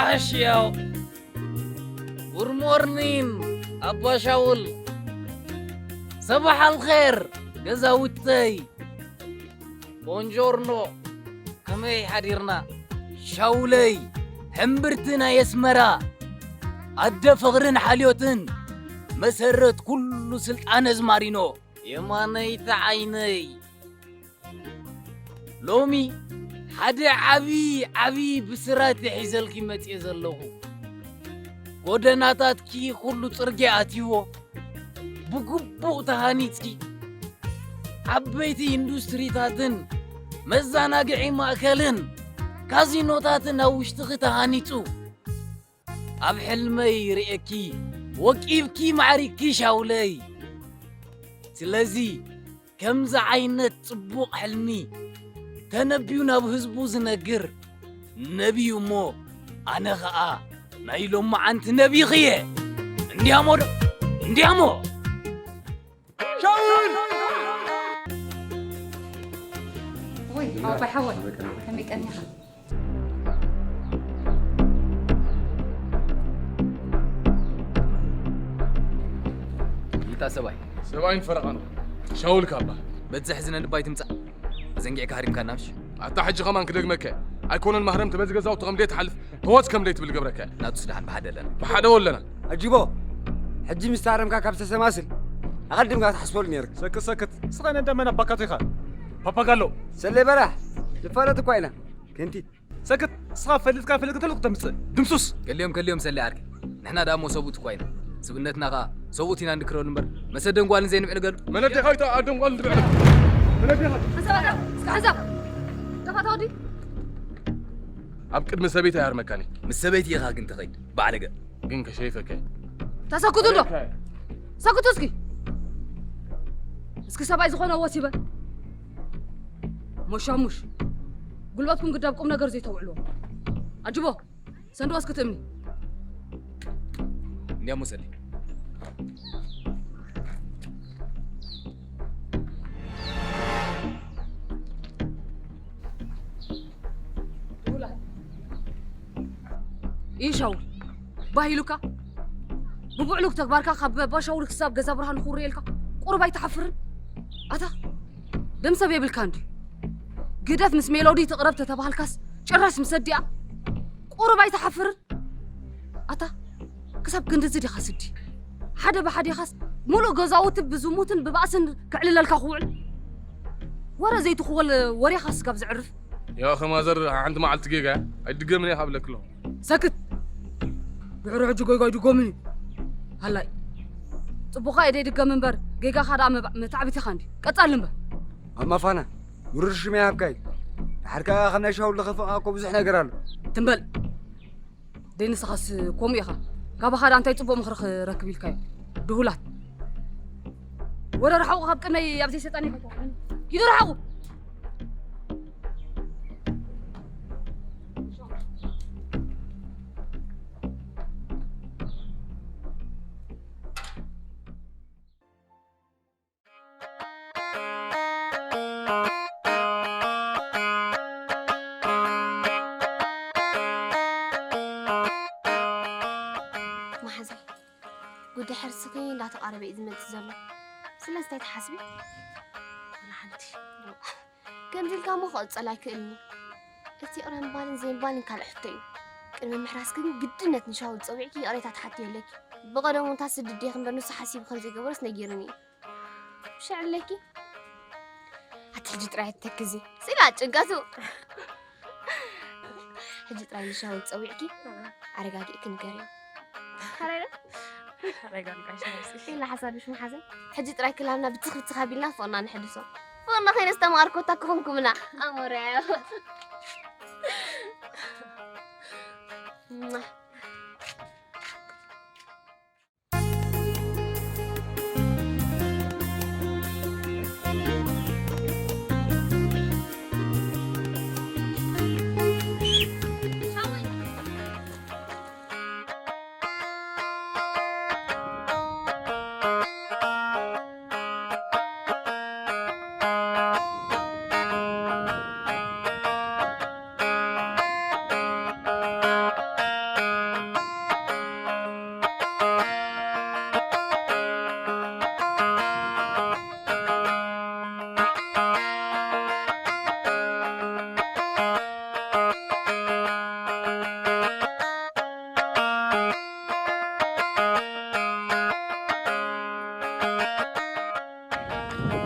ኣሽያው። ጉድ ሞርኒን ኣባ ሻውል። ሰባሕ ኣልኼር ገዛውተይ። ቦንጆርኖ፣ ከመይ ሓዲርና? ሻውለይ፣ ሕምብርቲ ናይ ኣስመራ፣ ኣደ ፍቕርን ሓልዮትን፣ መሰረት ኩሉ ስልጣነ ዝማሪኖ፣ የማነይቲ ዓይነይ። ሎሚ ሓደ ዓቢ ዓቢ ብስራት ሒዘልኪ መጽየ ዘለኹ። ጎደናታትኪ ኩሉ ጽርግያ ኣትይዎ፣ ብግቡእ ተሃኒጽኪ፣ ዓበይቲ ኢንዱስትሪታትን መዘናግዒ ማእከልን ካዚኖታትን ኣብ ውሽጥኺ ተሃኒጹ። ኣብ ሕልመይ ርእየኪ፣ ወቂብኪ ማዕሪግኪ ሻውለይ። ስለዚ ከምዚ ዓይነት ጽቡቕ ሕልሚ ተነብዩ ናብ ህዝቡ ዝነግር ነብዩ እሞ፣ ኣነ ኸኣ ናይ ሎማዓንቲ ነቢኺ እየ። እንዲያሞ ዶ? እንዲያሞ! ሻውል! ወይ፣ ኣባይ ሓወይ፣ ከመይ ቀኒኻ? ይታ ሰብኣይ። ሰብኣይን ፈረቓን። ሻውል ካባ። በቲ ዘሕዝነኒ እባ ኣይትምጻእ። ዘንጊዕካ ሃሪምካና ምሽ? ኣታ ሕጂ ከማን ክደግመካ። ኣይኮነን ማህረምቲ በዚ ገዛውቲ ከም ደይትሓልፍ፣ ተወት ከም ደይትብል ገብረካ። ናቱስ ደሓን ብሓደ ኣለና። ብሓደ ወለና። ኣጅቦ፣ ሕጂ ምስ ተሃረምካ ካብ ዝተሰማስል፣ ኣቐድምካ ክትሓስበሉ ነይርካ። ሰክት ሰክት። ስኻ ነንዳ መን ኣባካቱ ኢኻ? ፓፓጋሎ። ሰሌ በራሕ፣ ንፋለጥ እኳ ኢና። ከንቲ። ሰክት፣ ስኻ ፈልጥካ ፈልጥ እንተልኩ ተምጽእ። ድምሱስ። ከልዮም ከልዮም ሰሌ ዓርኪ። ንሕና ደኣ እሞ ሰብኡት እኳ ኢና። ስብእነትና ኸኣ ሰብኡት ኢና እንድክረሉ እምበር፣ መሰደን ጓልን ዘይንብዕል ገሉ። መነዴኻ ኢታ ኣደን ጓልን ትብዕል? መነዴኻ? ሓንሳብ ኣታ፣ እስከ ሓንሳብ። ጠፋእታ ወዲ። ኣብ ቅድሚ ሰበይቲ ኣይሃርመካን እየ። ምስ ሰበይቲ ኢኻ ግን ትኸይድ፣ ባዕለገ። ግን ከሸይፈካ እየ። ተሰክቱ እንዶ። ሰክቱ እስኪ። እስኪ ሰብኣይ ዝኾነ ወስ ይበል። ሞሻሙሽ። ጉልበትኩም ግዳብ ቁም ነገር ዘይተውዕልዎ። ኣጅቦ፣ ሰንድዋስ ክትእምኒ። እንዲያሞ ሰሊ። ኢሻው፣ ባህ ኢሉካ? ብብዕሉግ ተግባርካ ካብ ባሻውል ክሳብ ገዛ ብርሃን ክውረየልካ ቁሩብ ኣይትሓፍርን? ኣታ፣ ደም ሰብ የብልካ እንዲ። ግደፍ ምስ ሜሎዲ ትቕረብ ተተባሃልካስ ጭራሽ ምስ ኣዲኣ ቁሩብ ኣይትሓፍርን? ኣታ፣ ክሳብ ክንድዚ ዲኻ ስዲ? ሓደ ብሓዴኻስ ሙሉእ ገዛውቲ ብዝሙትን ብባእስን ክዕልለልካ ክውዕል? ወረ ዘይትኽወል ወሬኻስ ካብ ዘዕርፍ? ያ ኸማዘር ሓንቲ መዓልቲ ጌጋ ኣይድገምን እየ ካብ ለክሎ። ሰክት! ድሕሪ ሕጂ ጎይጎይ ድጎምን እዩ። ሃላይ። ጽቡቕኻ እየ ደይድገም እምበር፣ ጌጋኻ ደኣ መባ-፣ መታዕቢት ኢኻ እንዲ። ቀጻሊ እምበር። ኣማፋና፣ ምሩር ሽመ ይሃብካ እዩ። ድሓር ከኣ ካብ ናይ ሻውል ዝኸፍእ እኮ ብዙሕ ነገር ኣሎ። ትም በል። ደይ ንስኻስ ከምኡ ኢኻ። ካባኻ ደኣ እንታይ ጽቡቕ ምኽሪ ክረክብ ኢልካ እዩ? ድሁላት። ወረ ርሓቑ ካብ ቅድመይ ኣብ ዘይሰጣን ኢኻ። ኪዱ ርሓቑ። መሓዛይ፣ ጉዳይ ሕርስኺ እንዳተቓረበ እዩ ዝመጽእ ዘሎ። ስለዚ እንታይ ትሓስቢ? ወላ ሓንቲ። ከምዚ ኢልካ እሞ ክቕጽል ኣይክእልን እዩ። እቲ ይቕረ ምባልን ዘይምባልን ካልእ ሕቶ እዩ። ቅድሚ ምሕራስኪ ግን ግድነት ንሻውል ጸዊዕኪ ይቕሬታ ትሓትዮ ኣለኪ። ብቐደሙ እንታ ስድዲ ኢኺ እምበር ንሱ ሓሲቡ ከም ዘይገበሮስ ነጊሩኒ እዩ። ብሻዕ ኣለኪ። ኣቲ ሕጂ ጥራይ ተክዚ። ስላ ጭንቀቱ። ሕጂ ጥራይ ንሻውል ጸዊዕኪ ኣረጋጊእኪ ንገርዮ። ሓራይ ዶ? ኣረጋግጋሽ ነብሲ። ኢላ ሓሳብ ምሽ መሓዘ። ሕጂ ጥራይ ክላብና ብትኽ ብትኽ ኣቢልና ፍቕርና ንሕድሶ። ፍቕርና ከይነስተማሃርኮታ ክኾንኩምና። ኣሞራዮ።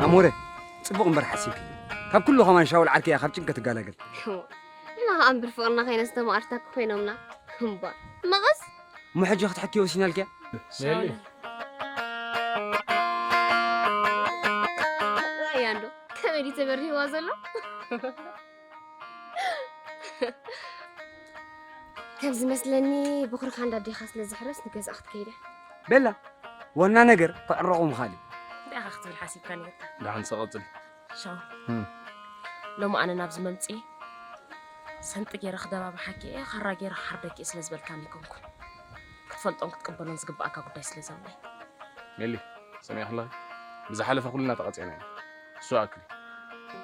ኣሞረ፣ ጽቡቕ እምበር ሓሲብኪ። ካብ ኩሉ ከማን ሻውል ዓርከያ ካብ ጭንቀት ትጋላገል። ንሕና ከኣ እምበር ፍቕርና ከይነስተማቕርታ ኮይኖምና። እምባ። መቐስ? እሞ ሕጂ ክትሕኪ ወሲናልኪያ? ሻውል። ራእያ እንዶ። ከመይ ድዩ ተበሪህዋ ዘሎ? ከም ዝመስለኒ፣ ብኹርካ እንዳ ኣዴኻ ስለ ዝሕረስ ንገዛእ ክትከይድ እያ። ቤላ፣ ዋና ነገር ክዕረቑ ምኻድ እዩ። እንታይ ኢኻ ክትብል ሓሲብካ ነይርካ? ደሓን ስቕ ቀጽል። ሻው። እም። ሎሚ ኣነ ናብዚ መምጽኢ ሰንጢ ገይረ ክደባብሓኪ እየ፣ ካራ ገይረ ክሓርደኪ እየ ስለ ዝበልካኒ ኣይኮንኩን። ክትፈልጦን ክትቅበሎን ዝግብኣካ ጉዳይ ስለ ዘሎ እዩ። ሜሊ፣ ሰሚዕኪ ኣለኺ? ብዝሓለፈ ኩልና ተቐጺዕና ኢና። እሱ ኣክል።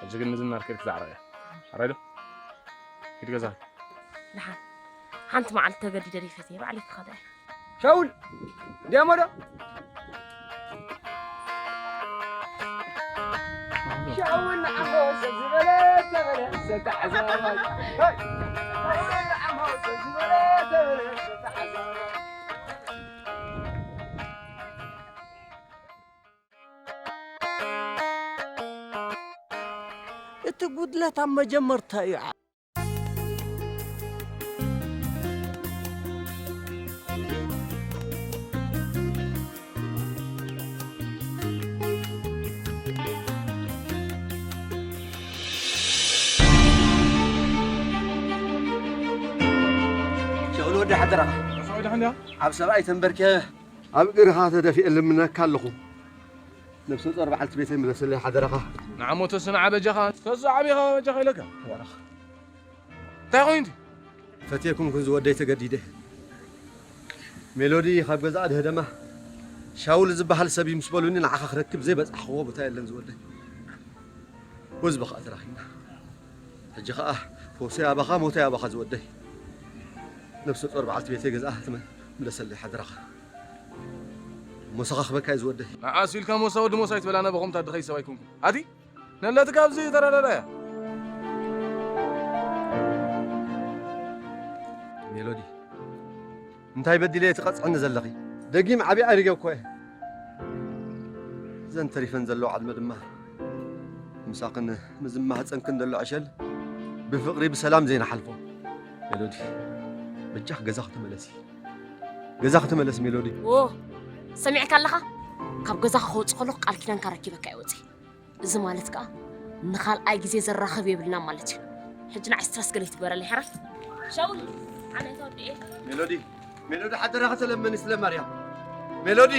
ሕጂ ግን ምዝማር ከይድኪ ዛዕረቕ እያ። ሕራይ ዶ? ኪድ ገዛኺ። ደሓን። ሓንቲ መዓልቲ ተገዲደ ደይፈትየ ባዕለይ ክኸዳ እየ። ሻውል፣ እንዲያሞ ዶ? ሻውል ንዓሞ ሰብ ዝበለ ተበለ፣ ሰብ ተዓዛባይ። ሄይ! ሻውል ንዓሞ ሰብ ዝበለ ተበለ፣ ሰብ ተዓዛባይ። እቲ ጉድለት ኣብ መጀመርታ እዩ። ሸውል ወዲ ሓደራኻ። መሰወይ ደሓን ድያ? ኣብ ሰብኣይ ተንበርኪኸ ኣብ እግርኻ ተደፊኤ ልምነካ ኣለኹ። ነብሰ ጾር በዓልቲ ቤተይ ምለሰለይ ሓደራኻ። ንዓሞ ተስንዓ በጃኻ፣ ተስዓቢኻ በጃኻ ኢለካ። ሓደራኻ። እንታይ ኮይኑ እቲ? ፈትየኩም ኩን ዝወደይ ተገዲደ። ሜሎዲ ካብ ገዛኣ ድህደማ ሻውል ዝበሃል ሰብ እዩ ምስ በሉኒ ንዓኻ ክረክብ ዘይበጻሕኽዎ ቦታ የለን ዝወደይ። ወዝቢ ኸኣ ተራኺብና። ሕጂ ኸኣ ፈውሰይ ኣባኻ ሞተይ ኣባኻ ዝወደይ። ነብሰ ጾር በዓልቲ ቤተይ ገዛኣ ትመ-፣ ምለሰለይ ሓደራኻ። ሞሳኻ ክበካ እዩ ዝወደይ። ንዓስ ኢልካ ሞሳ ወዲ ሞሳ ኣይትበላና በኸምታ ድኸይ ሰብ ኣይኮንኩን። ኣቲ ነለትካ ኣብዚ ተረዳዳያ። ሜሎዲ፣ እንታይ በዲለ እየ ትቐጽዕኒ ዘለኺ? ደጊም ዓቢ ኣሪገ እኮ እየ። እዘን ተሪፈን ዘለዋ ዓድመ ድማ ምሳኽን ምስ ዝማህጸንክን ዘሎ ዕሸል ብፍቕሪ ብሰላም ዘይንሓልፎ። ሜሎዲ፣ በጃኽ ገዛኺ ተመለሲ። ገዛኺ ተመለሲ ሜሎዲ። ዎ፣ ሰሚዕካ ኣለኻ? ካብ ገዛኻ ክወጽእ ከለኹ ቃል ኪዳንካ ረኪበካ እየ ወጺኤ። እዚ ማለት ከኣ ንኻልኣይ ግዜ ዘራኽብ የብልና ማለት እዩ። ሕጂ ንዓይ ስትረስ ገለ ይትግበረለይ ሕራይ። ሻውል፣ ዓመት ወዲኤ። ሜሎዲ፣ ሜሎዲ ሓደራኺ ተለመኒ ስለ ማርያም። ሜሎዲ።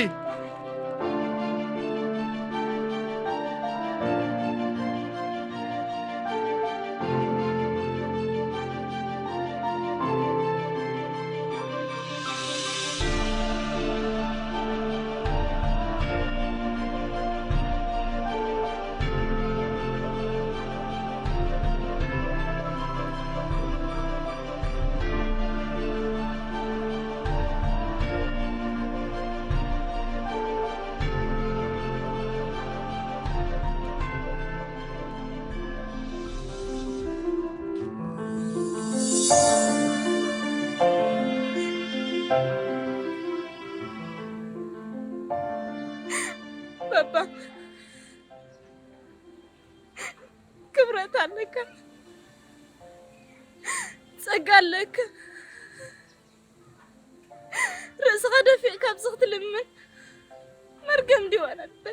ባባ፣ ክብረት ኣለካ፣ ጸጋ ኣለካ። ርእስኻ ደፊእካ ኣብዚ ክትልምን መርገም ድዩ ዋላ ኣንተ?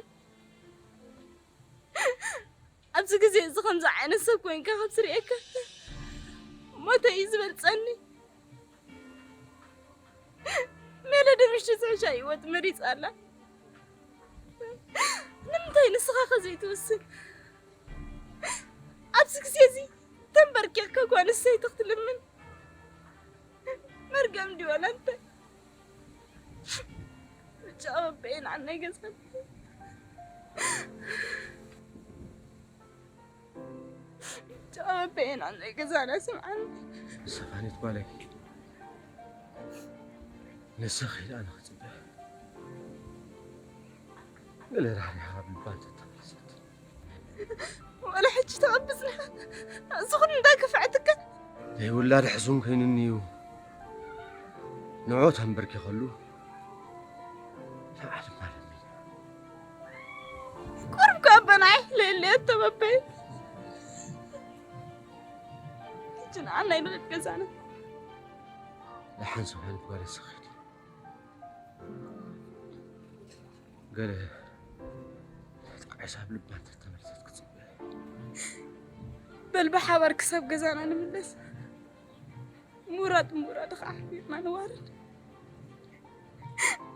ኣብዚ ግዜ እዚ ከምዚ ዓይነት ሰብ ኮይንካ ካብ ዝርእየካ ሞተ እዩ ዝበልጸኒ። ሜሎዲ ምሽቲ ዝሕሻ ህይወት መሪጻ ኣላ። ንምንታይ ንስኻ ከ ዘይትውስን? ኣብዚ ግዜ እዚ ተንበርኪኽካ ጓል ኣንስተይቲ ክትልምን መርገም ድዩ ዋላ እንታይ? ብቻ በበየን ዓናይ ገዛና። ብቻ በበየን ዓናይ ገዛና ስምዓኒ። ሰፋኒት ጓለይ፣ ንስኺ ኢለ ኣነ ክጽበ። ገለ ራህሪሃ ኣብ ልባ እንተተመለሰት። ወላ ሕጂ ተቐብጽና። እዚ ኩሉ እንታይ ከፍዐትካ? ናይ ውላድ ሕሱም ከይኑኒ እዩ። ንዑ ተንበርኪኸሉ። ንዓ ድማ ለሚና። ቁሩብ እኮ ኣቦናይ ለየለየቶም ኣቦይ። ሕጂ ንዓና ኢሉ ገዛና። ደሓን ዝኾነት ጓል ሰኺድ። ገለ ጣዕሳ ኣብ ልባ እንተተመልሰት ክጽበ። በል ብሓባር ክሳብ ገዛና ንምለስ። ምውራድ ምውራድ ከዓ ሓቢርና ንዋረድ።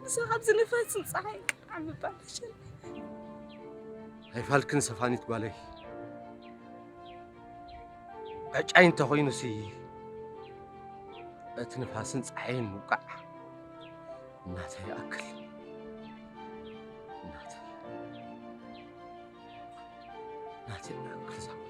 ንሳ ካብዚ ንፋስን ፀሓይን ቀልዓ ምባል ተሸለ። ኣይፋልክን ሰፋኒት ጓለይ። ዕጫይ እንተኾይኑሲ እቲ ንፋስን ፀሓይን ምውቃዕ እናተ ይኣክል። እናተ ናቲ ክዛወር።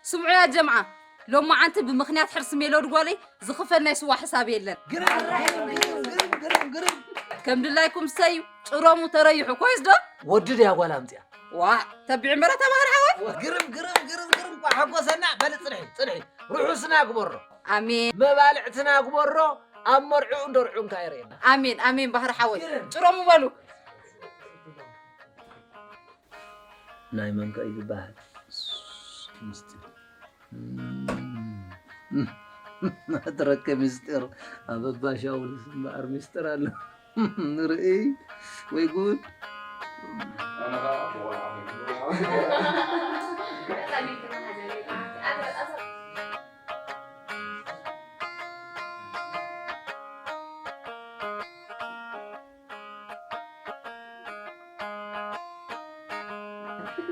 ስምዑ ያ ጀምዓ፣ ሎማዓንቲ ብምኽንያት ሕርሲ ሜሎዲ ጓለይ ዝኽፈል ናይ ስዋ ሕሳብ የለን። ግርም፣ ግርም፣ ግርም፣ ግርም፣ ግርም፣ ግርም። ከም ድላይኩም ሰዩ፣ ጭሮሙ ተረይሑ ኮይስ ዶ? ወዲ ድያ ጓል ኣምፅያ? ዋ፣ ተቢዑ እምበረ ተባህር ሓወይ። ግርም፣ ግርም፣ ግርም፣ ግርም፣ እንኳ ሓጎሰና። በል ፅንሒ፣ ፅንሒ። ርሑስና ግበሮ። ኣሜን። መባልዕትና ግበሮ። ኣብ መርዑ እንዶ ርዑንካ የርእየና። ኣሜን፣ ኣሜን፣ ባህር ሓወይ። ግርም። ጭሮሙ በሉ። ናይ መን ከ እዩ ዝበሃል? ምስጢር። እም፣ ኣትረከ ምስጢር። ኣብ ኣባ ሻውልስ እምበኣር ምስጢር ኣሎ። ንርኢ ወይ ጉድ።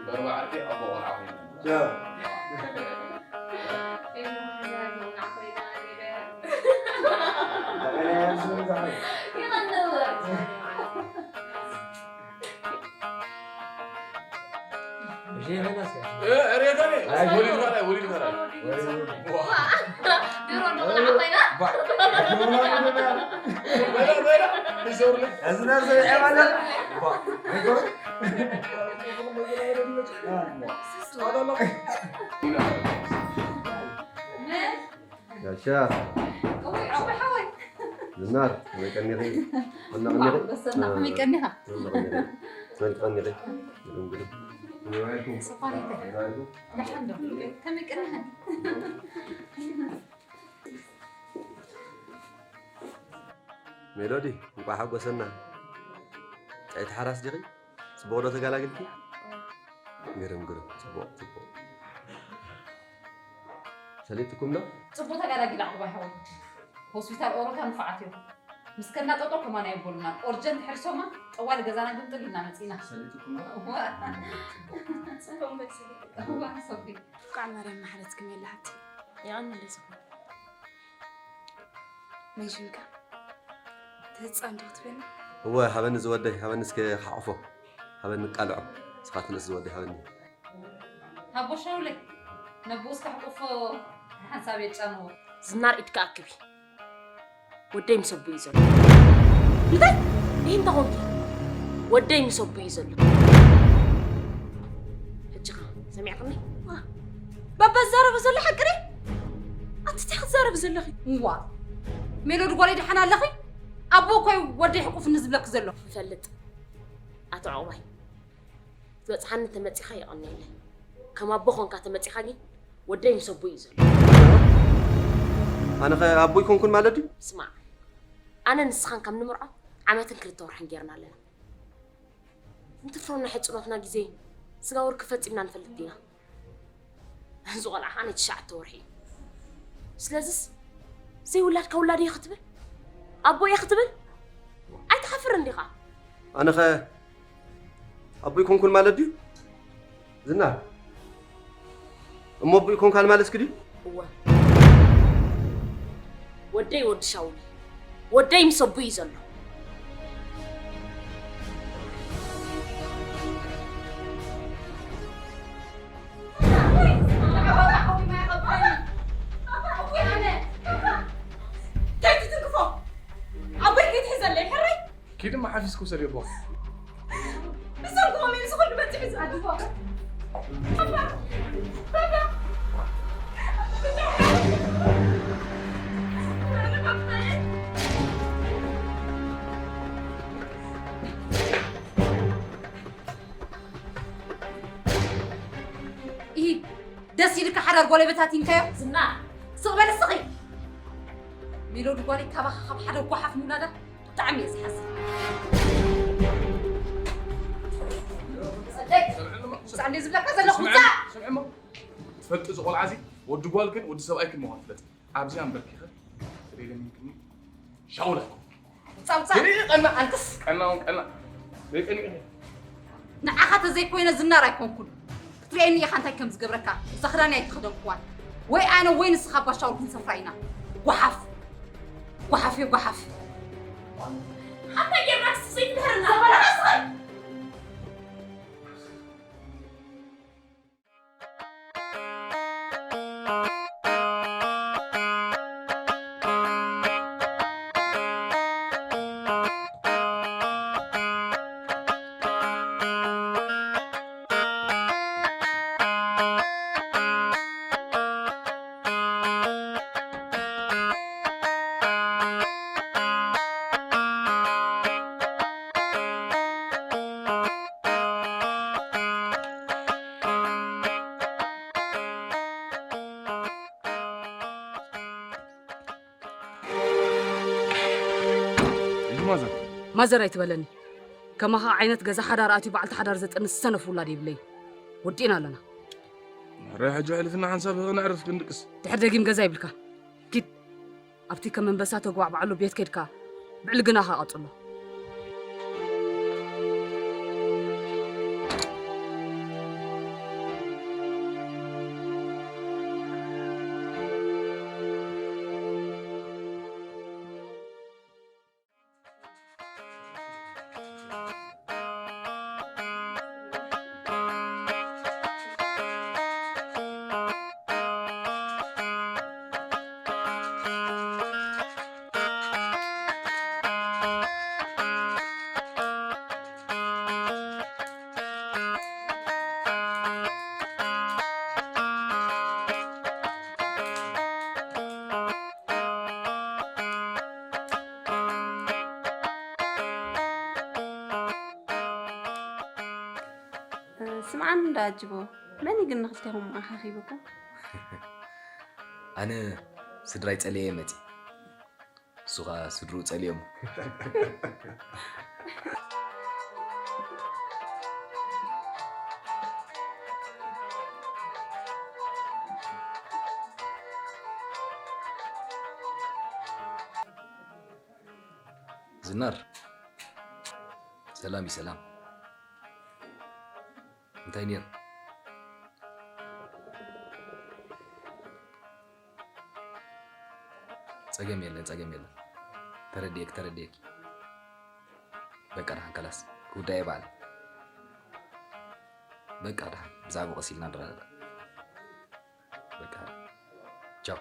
በርባዕቲ ኣቦ ቆልዓ ኮይና። ቻው። ጋሻ ዝናር፣ ከመይ ቀኒኺ? ቁና ቀኒኺ? በሰና፣ ከመይ ቀኒኻ? ቁና ቀኒኺ? መን ቀኒኺ? ግድም ግድም። ከመይ ዋልኩም? ሰፋሪተ። ከመይ ዋልኩም? ደሓን ዶ? ከመይ ቀኒኻ? ሜሎዲ፣ እንቋዕ ሓጎሰና። ጥዕይቲ ሓራስ ዲኺ? ጽቡቕ ዶ ተገላግልኪ? ግርም፣ ግርም። ጽቡቕ፣ ጽቡቕ። ሰሊጥኩም ዶ? ጽቡቕ ተገላጊላ፣ ዕቑባይ ሓወይ። ሆስፒታል ኦሮታ ንፉዓት እዮም። ምስ ከና ጠጠው ከማን ኣየበሉናን። ኦርጀንት ሕርሶማ፣ ጠዋሊ ገዛና ግምጥል ኢልና መጺና። ሰሊጥኩም ዶ? እዋ። ጽቡቕ መልሲ። እዋ፣ ሶፊ። እንኳዕ ማርያም መሓረትኩም የለ ሃብቲ። የቐንየለይ ዝኾነ። መን ሽምካ? እቲ ህፃን ዶ ክትብለኒ? እወ፣ ሃበኒ ዝወደይ፣ ሃበኒ እስከ ክሓቑፎ። ሃበኒ ቃልዖ። ንስኻ ትንእስ ዝወደይ፣ ሃበኒ። ኣቦ ሻውለ፣ ነቦኡ እስከ ሕቁፎ ሓንሳብ የጫንዎ። ዝናር ኢድካ ኣክቢ። ወደይ ምስ ኣቦኡ እዩ ዘሎ። እንታይ? ይህ እንታይ ኾንኪ? ወደይ ምስ ኣቦኡ እዩ ዘሎ። ሕጂ ኸ ሰሚዕክኒ? ዋ፣ ባባ ዝዛረቦ ዘሎ ሓቂ ድዩ? ኣንቲ እንታይ ክትዛረቢ ዘለኺ? እዋ፣ ሜሎዲ ጓለይ ደሓን ኣለኺ? ኣቦ እኮ እዩ ወደይ ሕቁፍኒ ዝብለኪ ዘሎ። ይፈልጥ። ኣቶ ዕቑባይ፣ ትበጽሓኒ እንተመጺኻ የቐንየለይ። ከም ኣቦ ኾንካ ተመጺኻ ግን ወደይ ምስ ኣቦ እዩ ዘሎ። ኣነ ኸ ኣቦ ኣይኮንኩን ማለት ድዩ? ስማዕ፣ ኣነ ንስኻን ካብ ንምርዖ ዓመትን ክልተ ወርሕን ጌርና ኣለና። ንትፍረው ናይ ሕጽኖትና ግዜ ስጋ ወርቂ ፈጺምና ንፈልጥ ዲና? እዚ ቆልዓ ኸዓ ናይ ትሽዓተ ወርሒ እዩ። ስለዝስ ዘይውላድካ ውላድ እየ ክትብል? ኣቦ እየ ክትብል? ኣይትሓፍርን ዲኻ? ኣነኸ ኣቦ ይኮንኩን ማለት ድዩ? ዝናር፣ እሞ ኣቦ ይኮንካን ማለት እስኪ ድዩ? እወ። ወደይ ወዲ ሻውል እዩ። ወደይ ምስ ኣቦ እዩ ዘሎ። እንታይ ትትንክፎ? ኣቦይ ከይትሕዘለይ፣ ሕራይ? ኪድ እማ ሓፊስኪ ውሰድዮ ኣቦ። ብሰንክኹም እዩ እዚ ኩሉ በፂሑ ዘሎ። ባባ! ባባ! ኢሂ፣ ደስ ኢልካ ሓዳር ጎለበታቲንካዮ? ዝና፣ ስቕ በል እስኺ። ሜሎዲ ጓለይ፣ ካባኻ ካብ ሓደ ጓሓፍ ምውላዳ ብጣዕሚ እየ ዝሓዝን። ሰደይ፣ ውፃእ እንደ ዝብለካ ዘለኹ፣ ውፃእ! ስምዕሞ፣ ትፈልጢ፣ እዚ ቆልዓ እዚ ወዲ ጓልክን ወዲ ሰብኣይክን ምዃኑ ፍለጢ። ኣብዚ ኣንበርኪኸ ትደልየኒ ክኒ ሻውል ኣይኮንኩን። ውፃእ፣ ውፃእ! የኔ ቀና! ኣንተስ! ቀና እውን ቀና! ዘይቀኒዕኺ። ንዓኻ ተዘይኮይነ ዝናር ኣይኮንኩን። ክትርእየኒ ኢኻ እንታይ ከም ዝገብረካ። እዛ ክዳነይ ኣይተኸደንኩዋን። ወይ ኣነ ወይ ንስኻ ኣባ ሻውል ክንሰፍራ ኢና። ጓሓፍ! ጓሓፍ እዮ፣ ጓሓፍ! ሓንታይ ጌርና ክስሰይ ትድሕርና። ዘበላ ሓስኸይ! እዩ ማዘር። ማዘር ኣይትበለኒ። ከማኻ ዓይነት ገዛ ሓዳር ኣትዩ በዓልቲ ሓዳር ዘጥንስ ሰነፍ ውላድ የብለይ። ወዲእና ኣለና። ኧረ ሕጂ ኣሕሊፍና ሓንሳብ ነዕርፍ ክንድቅስ። ድሕር ደጊም ገዛ ይብልካ። ኪድ። ኣብቲ ከም ኣንበሳ ተጓዕባዓሉ ቤት ከድካ ብዕልግናኻ ቀጽሎ። ስምዓኒ እንዳ ኣጅቦ፣ መን እዩ ግን ንኽልቴኹም ኣኻኺብኩም? ኣነ ስድራይ ጸልየ መጺእ። እሱ ኸኣ ስድርኡ ጸልዮም። ዝናር፣ ሰላም እዩ፣ ሰላም። እንታይ ነይሩ? ጸገም የለን፣ ጸገም የለን። ተረዲኤክ፣ ተረዲኤክ። በቃ ደሓን፣ ከላስ። ጉዳይ በዓል። በቃ ደሓን፣ ብዛዕባኡ ቀስ ኢልና ንረዳዳእ። በቃ፣ ቻው።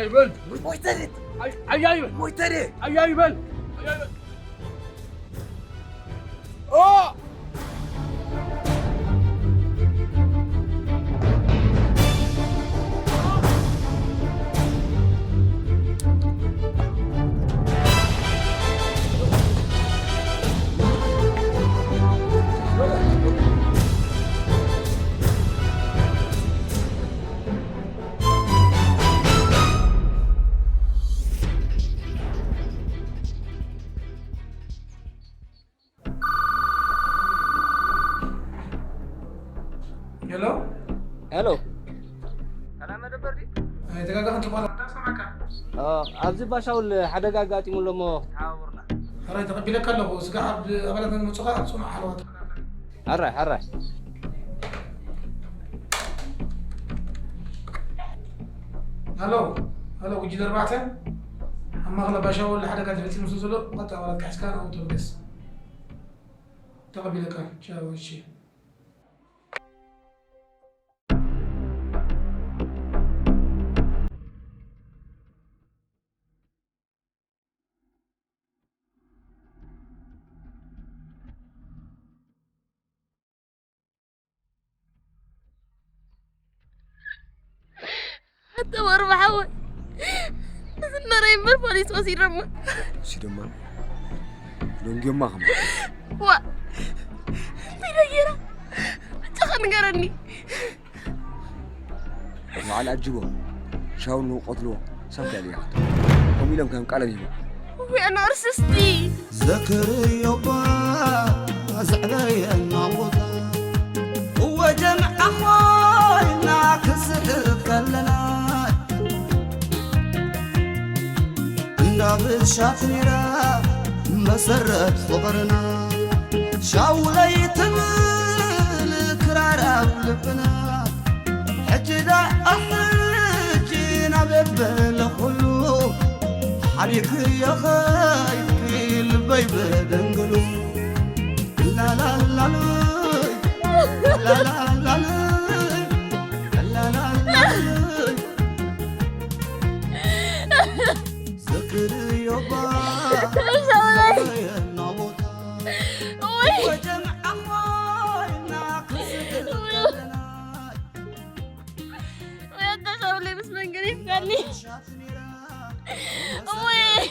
ይበል። ሞይተሬት። ኣይ-፣ ኣያ ይበል። ሞይተሬት። ኣያ ይበል። ኣያ ይበል። ኦ! ሄሎ። ሄሎ። ሰላም መደበር ድዩ? ኣይተጋጋኽን ትኾን። እንዳሰማዕካ። ኦ፣ ኣብዚ ባሻውል ሓደጋ ኣጋጢሙ ኣሎ እሞ ተሓባበሩና። ሕራይ ተቐቢለካ ኣለኹ። ስጋዕ ኣብ ኣባላት መጹኻ ጽኑዕ ሓለዋ ተኸታተል። ሕራይ፣ ሕራይ። ሃሎ፣ ሃሎ፣ ጉጅለ ኣርባዕተ። ኣብ ማእኸል ኣባሻውል ሓደጋ ተፈጺሙ ስለ ዘሎ፣ ብቐጥታ ኣባላት ካሕስካ ናብኡ ተበገስ። ተቐቢለካ። ቻው፣ እሺ። ኣታ ወርባሓወ፣ እዚ ነረይ እምበር ፖሊስ ወሲዶሞ። ወሲዶማ? ደንጊዮማ ኸማ? ዋ፣ እንታይ ደጊራ? ብቻኻ ንገረኒ። ንባዕል ኣጅቦ፣ ሻውን ንውቆትልዎ፣ ሳብ ልዕሊ ይኣኽል። ከምኡ ኢሎም ከም ቃሎም ይህቡ። ውዕኖ እርስስቲ። ዘክርዮባ ዘዕበየና ቦታ፣ እወ ጀምዓ ኮይና ክስሕብ ከለና፣ እንዳ ብሻት ነይራ መሰረት ፍቕርና። ሻውለይ ትብል ክራር ኣብ ልብና፣ ሕጂ ደኣ ሕጂ ናበይ በለ ኩሉ፣ ሓዲግዮ ኸይድኪ ልበይ ብደንግሉ። ላላላሉይ፣ ላላላሉይ፣ ላላላሉይ። ዘክርዮባ ሻውለይ። ዘክርዮባ። ወይ። ወጀምዓ ኮይና ክስሕብ ከለና። ወይ ኣታ ሻውለይ ምስ መንገዲ ይፍታኒ። ወይ።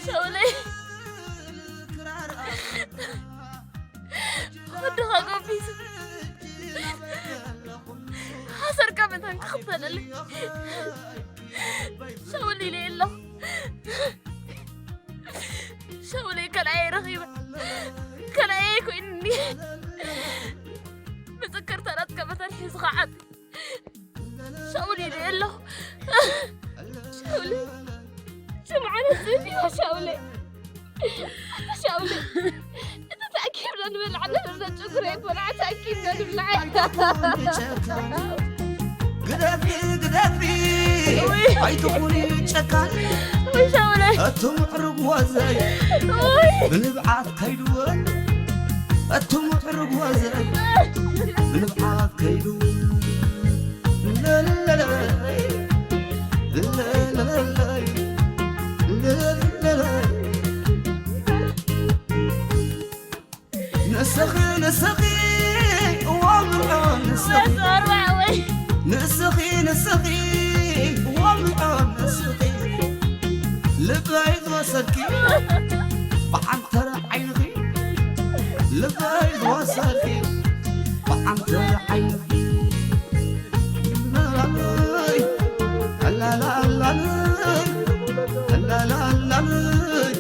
ሻውለይ። ወድኻ ጎቢሱ። ሓሰርካ መታን ክኽተለለይ። ሻውል ኢለ ኣለኹ። ሻውለይ ከልኣየ ረኺበ። ከልኣየ ኮይኑኒ። ብጽክርታ ናትካ መታን ሒዙ ክዓቢ። ሻውል ኢለ ኣለኹ። ሻውል። ሽምዓነት ዝህብ እዩ ሻውለይ። ሻውለይ። እቲ ተኣኪብና ንበልዓ ነበርና ጨጉሪ ኣይትበልዓ፣ ተኣኪብና ንብልዓ። ግደፊ፣ ግደፊ፣ ውይ። ኣይትኹኒ ጨካን። ውይ ሻውለይ። እቲ ምዕሩግ ወዘይ ውይ። ብንብዓት ከይድወን። እቲ ምዕሩግ ወዘይ ብንብዓት ከይድወን። ለለለይ፣ ለለለይ፣ ለለለይ። ንስኺ፣ ንስኺ፣ እዋ ምርዖ ንስኺ። ወይ ኣርባዕ ወይ። ንስኺ፣ ንስኺ፣ እዋ ምርዖ ንስኺ። ልበይ ዝወሰድኪ ብዓንተር ዓይንኺ። ልበይ ዝወሰድኪ ብዓንተር ዓይንኺ። ላላላይ፣ ላላላላይ፣ ላላላላይ።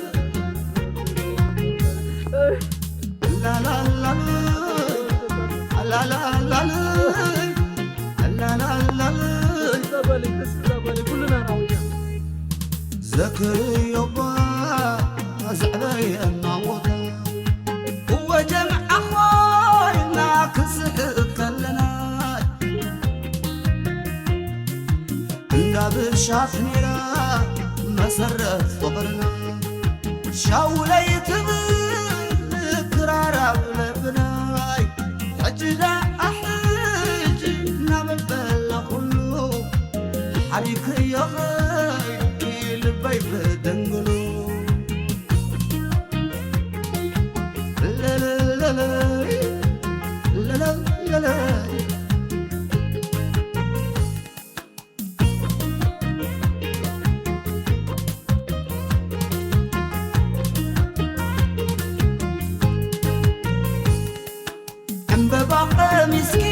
ዘክርዮባ ዘዕበየና ቦታ፣ እወ ጀምዓ ኮይና ክስሕብ ከለና፣ እንዳ ብሻት ነይራ መሰረት ፍቕርና። ሻውለይ ትብል ክራር ኣብ ልብናይ፣ ሕጂ ደኣ ሕጂ ናበል በላ ኩሉ፣ ቀሚስኪ